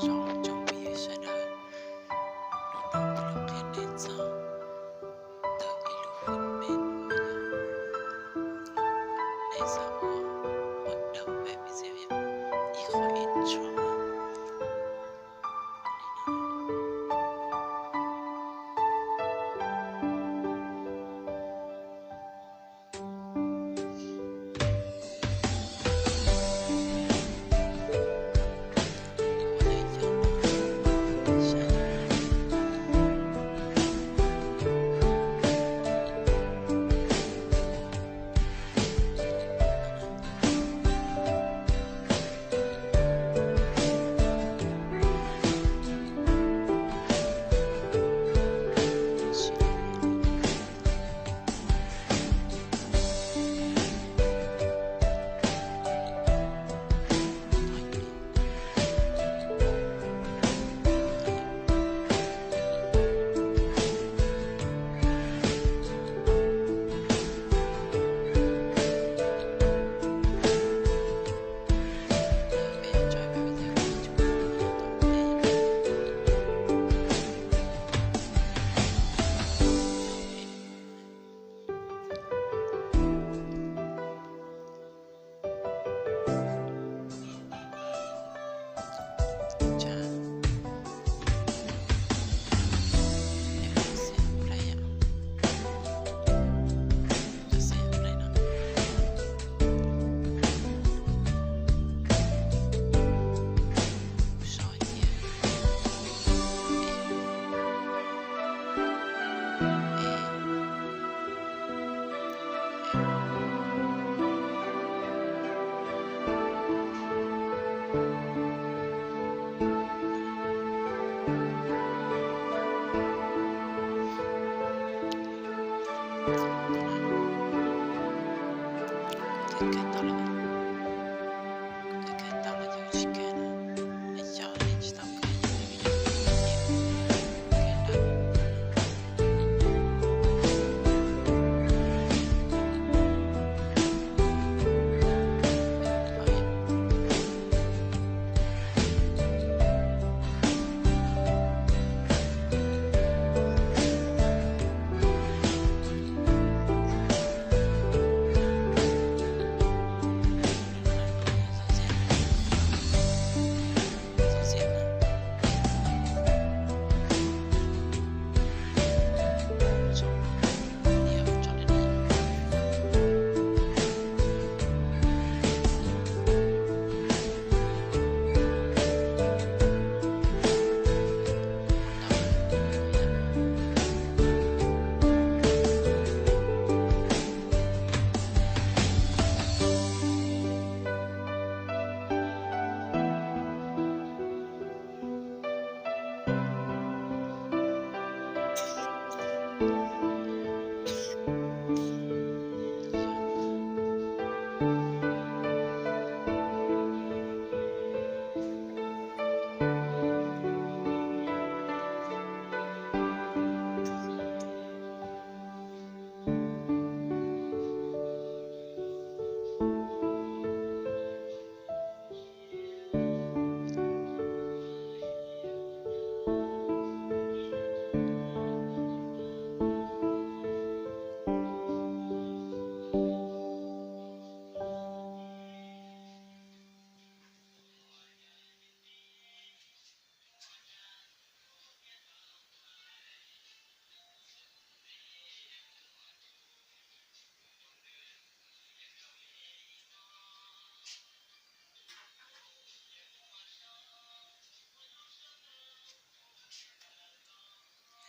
Zoo tsoom phooj ywg sawv daws, hnub no kuv los qhia nej txog ntawm ib lub phần mềm uas yog nej xav ua, ua đầu bài video ib qho intro.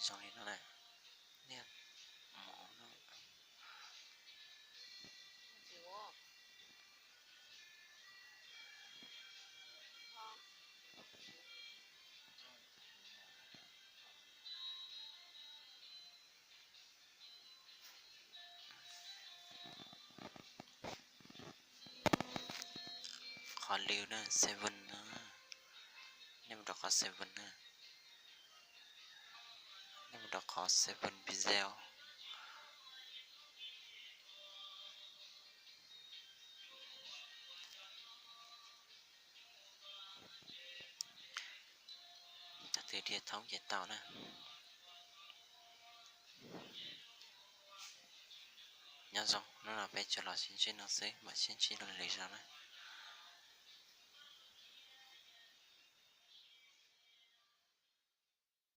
Zoo li no na. Niag mov no. Qhov lw na, seven na. Nej mus rau qhov seven na. Nej mus rau qhov seven video. Tiv dhia thoob ces tau na. Nyob zoo, hnub no peb tsuas los sib ntsib no xwb, mam sib ntsib dua lwm zaus na.